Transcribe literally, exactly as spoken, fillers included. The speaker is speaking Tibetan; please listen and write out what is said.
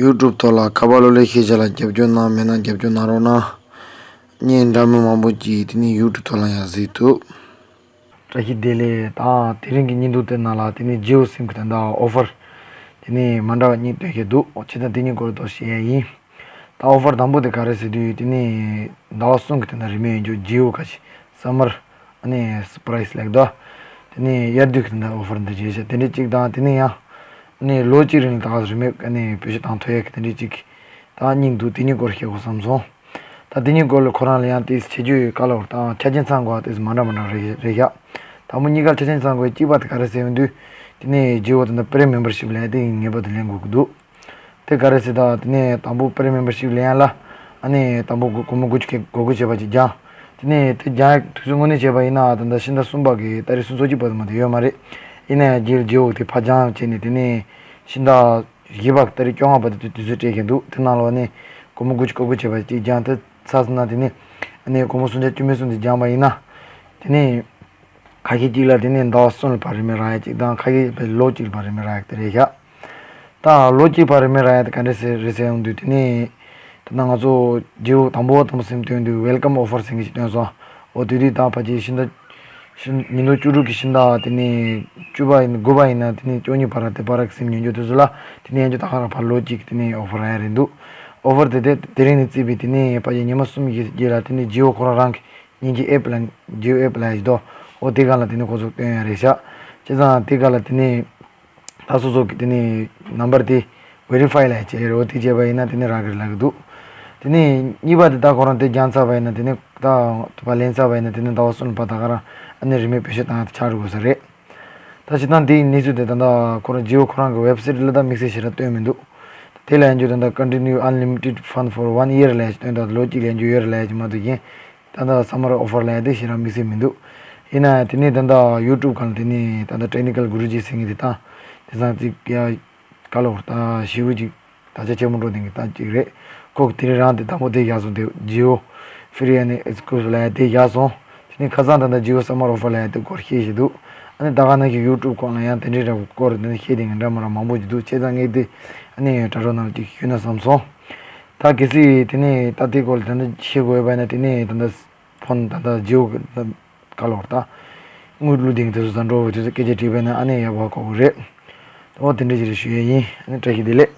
ཡུ་ཊུབ་ཐོག་ལ་ཁ་པར་གློག་ཀླད་ཤེས་བྱ་ལ་རྒྱབ་སྐྱོར་གནང་མེད་ན་རྒྱབ་སྐྱོར་གནང་རོགས་གནང་། བརྙན་འདྲ་མིན་མང་པོ་ཅིག་དེ་ནས་ཡུ་ཊུབ་ཐོག་ལ་ཡང་གཟིགས་ཐུབ། བཀྲ་ཤིས་བདེ་ལེགས། ད་དེ་རིང་གི་བརྙན་ཐུང་དེ་ནང་ལ་དེ་ནས་ཇི་ཨོ་སིམ་གི་དེ་འདྲ་ཨོ་ཕར་དེ་ནས་མ་འདྲ་བ་གཉིས་སྟོན་གྱི་འདུག་བྱས་ཙང་དེ་གཉིས་སྐོར་དུ་བཤད་ཡ་ཡིན། ད་ཨོ་ཕར་དང་པོ་དེ་ག་རེ་ཟེར་དུས་དེ་ནས་ཟླ་བ་གསུམ་གི་དེ་འདྲ་རིན་མེད་ཡོད་རྒྱུ་ཇི་ཨོ་ག་ཞིག་སམ་མར་ཨ་ནི་སུར་པ་རའི་སི་ལེགས་དོ། དེ་ནས་དབྱར་དུས་ཀྱི་དེ་འདྲ་ཨོ་ཕར་འདི་བྱས་ཤག་དེ་འདྲ་གཅིག་དང་དེ་ནས་ཡང་ཨ་ནི་ལོ་གཅིག་རིང་ལ་ད་ག་རིན་མེད་ཨ་ནི་བེད་སྤྱོད་བཏང་ཐུབ་ཡ་གི་དེ་འདྲ་གཅིག་ད་གཉིས་འདུག་དེ་གཉིས་སྐོར་བཤད་དགོས་བསམ་སོང་། ད་དེ་གཉིས་སྐོར་ལ་ཁོ་རང་ལ་ཡང་ཏིས་ཆེ་རྒྱུ་ཡོད་ག་ལ་བར་དང་ཆ་རྐྱེན་ཚང་དགོས་ཏིས་མ་འདྲ་མ་འདྲ་རེད་རེད་ཤག་དང་པོ་གཉིས་ཀར་ཆ་རྐྱེན་ཚང་དགོས་གཅིག་པ་དེ་ག་རེ་ཟེར་ཡོང་དུས། དེ་ནས་ཇི་ཨོ་དེ་འདྲ་པི་རི་མེམ་བར་ཤིབ་ལེན་ཡ་དེ་ངེས་པར་དུ་ལེན་དགོས་ཀྱི་འདུག་དེ་ག་རེ་ཟེར་ད་དེ་ནས་དང་པོ་པི་རི་མེམ་བར་ཤིབ་ལེན་ཡ་ལ་ཨ་ནི་དང་པོ་སྒོར་མོ་དགུ་བཅུ་སྒོར་དགུ་བྱས་པ་ཅིག་སྦྱང་། དེ་ནས་དེ་སྦྱང་ཡ་དུས་ཚོད་དངོས་གནས་བྱས་པ་ཡིན་ན་ད་ལྟ་ཕྱི་ཟླ་གསུམ་པ་གི་ཏ་རིག་སུམ་ཅུ་སོ་གཅིག་བར་དུ་མ་གཏོགས་ཡོད་མ་རེད། ཡིན་ན་ཡང་ཇི་ཇི་ཨོ་དེ་ཕར་སྦྱང་བྱས་ནས་དེ་ནས་ཕྱི་ཟླ་བཞི་པ་ཏ་རིག་བཅོ་ལྔ་བར་དུ་དུས་ཚོད་སྤྲད་མཁན་འདུག་དེ་ནང་ལོགས་ནས་སྒོར་མོ་དགུ་བཅུ་སྒོར་དགུ་བྱས་པ་ཅིག་སྦྱང་དེ་ཚར་སོང་ན་དེ་ནས་ཨ་ནི་སྒོར་མོ་སུམ་བརྒྱ་བཅུ་མེད་གསུམ་དེ་སྦྱངས་པ་ཡིན་ན། དེ་ནས་ཁ་ཤས་གཅིག་ལ་དེ་ནས་ཟླ་བ་གསུམ་ལ་ཕར་རིན་མེད་རག་ཡ་གཅིག་དང་ཁ་ཤས་ལོ་གཅིག་ལ་ཕར་རིན་མེད་རག་ཡ་དེ་རེད་ཤག་ད་ལོ་གཅིག་ཕར་རིན་མེད་རག་ཡ་དེ་ག་འདྲ་ཟེར་རེད་ཟེར་ཡོང་དུས་དེ་ནས་ད་ལྟ་ང་ཚོ་ཇི་ཨོ་དང་པོ་དང་པོ་སིམ་སྟོན་དུས་ཝེལ་ཀམ་ཨོ་ཕར་ཟེར་མཁན་ཞིག་སྟོན་སོང་། འོ་དེ་དུས་ད་ཕལ་ཆེར་ཕྱི་ཟླ་ཕྱི་ཉིས་སྟོང་བཅུ་དྲུག་གི་ཕྱི་ཟླ་དེ་ནས་བཅུ་པ་ཡིན་དགུ་པ་ཡིན་ན་དེ་ནས་བཅུ་གཉིས་བར་དེ་བར་གི་སིམ་ཉོ་རྒྱུ་དེ་ཚོ་ལ་དེ་ནས་ཡང་ཅིག་ད་ག་རང་ཕར་ལོ་གཅིག་དེ་ནས་ཨོ་ཕར་རག་ཡ་རེད་འདུག་ཨོ་ཕར་དེ་དེ་དེ་རིང་ནས་བརྩིས་པའི་དེ་ནས་ཕལ་ཆེར་ཉི་མ་གསུམ་གྱི་རྗེས་ལ་དེ་ནས་ཇི་ཨོ་ཁོ་རང་རང་གི་མཉེན་ཆས་ཨེབ་ལ་ཇི་ཨོ་ཨེབ་ལ་ཡ་ཞིག་འདུག་འོ་དེ་སྒང་ལ་དེ་ནས་ཁོ་ཚོ་སྟོན་ཡ་རེད་ཤག་བྱས་ཙང་དེ་སྒང་ལ་དེ་ནས་ད་སོ་སོ་གི་དེ་ནས་ནམ་བར་དེ་ཝེ་རི་ཕའི་ལ་ཡ་བྱས་རེད། འོ་དེ་བྱས་པ་ཡིན་ན་དེ་ནས་རག་གི་རེད་ལབ་གི་འདུག་དེ་ནས་གཉིས་པ་དེ་ད་ཁོ་རང་དེ་སྦྱངས་ཚར་བ་ཡིན་ན་དེ་ནས་ད་ཕར་ལེན་ཚར་བ་ཡིན་ན་དེ་ནས་ཟླ་བ་གསུམ་ལ་ཕར་ད་ག་རང་ཨ་ནི་རིན་མེད་བེད་སྤྱོད་བཏང་ཡ་དེ་ཆགས་འགྲོ་དགོས་ས་རེད། ད་སྤྱིར་བཏང་དེའི་གནས་ཚུལ་དེ་ད་ལྟ་ཁོ་རང་ཇི་ཨོ་ཁོ་རང་གི་ཝེབ་སའིཊ་ལ་ད་དམིགས་བསལ་ཞེ་དྲག་སྟོན་མི་འདུག་དེ་ལ་ཡང་ཇི་ཨོ་ད་ལྟ་continue unlimited fund for one year ལབ་ཡ་ཞིག་སྟོན། ད་ལོ་གཅིག་ལེན་རྒྱུ་ཡོད་རེད་ལབ་ཡ་ཞིག་མ་གཏོགས་གཞན་ད་ལྟ་སམ་མར་ཨོ་ཕར་ལབ་ཡ་དེ་ཞེ་དྲག་དམིགས་བསལ་མི་འདུག་ཡིན་ན་ཡང་དེ་ནས་ད་ལྟ་ཡུ་ཊུབ་སྒང་ལ་དེ་ནས་ད་ལྟ་ཊེག་ནི་ཀལ་གུ་རུ་ཇི་ཟེར་མཁན་དེ་དང་དེང་སང་ཅིག་ཡ་ག་ལབ་དགོས་རེད། ད་ཞེ་པོ་ཅིག་དར་ཆ་ཆེན་པོ་འགྲོ་བསྡད་མཁན་ད་ཅིག་རེད། ཁོ་གི་དེ་རིང་རང་དེ་དང་པོ་དེ་བཞག་སོང་། དེ་ཇི་ཨོ་ཧྥི་རི་ཨ་ནི་ཨེག་སི་ཀུལ་ལུ་སིབ་ལབ་ཡ་དེ་བཞག་སོང་། དེ་ནས་ཁ་སང་ད་ལྟ་ཇི་ཨོ་སམ་མར་ཨོ་ཕར་ལབ་ཡ་དེ་སྐོར་བཤད་བཞིན་འདུག་ཨ་ནི་ད་ག་ནང་བཞིན་ཡུ་ཊུབ་སྒང་ལ་ཡང་དེ་འདྲའི་འདྲ་བོ་སྐོར་དེ་འདྲ་བཤད་བསྡད་མཁན་འདྲ་མི་འདྲ་མང་པོ་ཅིག་འདུག་བྱས་ཙང་ངས་དེ་ཨ་ནི་དྲ་གྲོགས་རྣམས་ལ་ཅིག་ཞུས་ན་བསམ་སོང་། ད་གལ་སྲིད་དེ་ནས་ད་དེ་སྐོར་ལ་ད་ལྟ་བཤད་དགོས་ཡོད་པ་ཡིན་ན་དེ་ནས་ད་ལྟ་ཕོན་ད་ལྟ་ཇི་ཨོ་གི་ད་ག་ལབ་དགོས་རེད། ད་དངུལ་བླུགས་བསྡད་མཁན་དེ་ཚོ་ད་འགྲོ་བའི་དུས་ཚོད་སྐད་ཆ་དྲིས་པ་ཡིན་ན་ཨ་ནི་ཡག་པོ་ཧ་གོ་གི་རེད། འོ་དེ་འདྲ་ཅིག་རེད་ཞུ་ཡ་ཡིན། ཨ་ནི་བཀྲ་ཤིས་བདེ་ལེགས།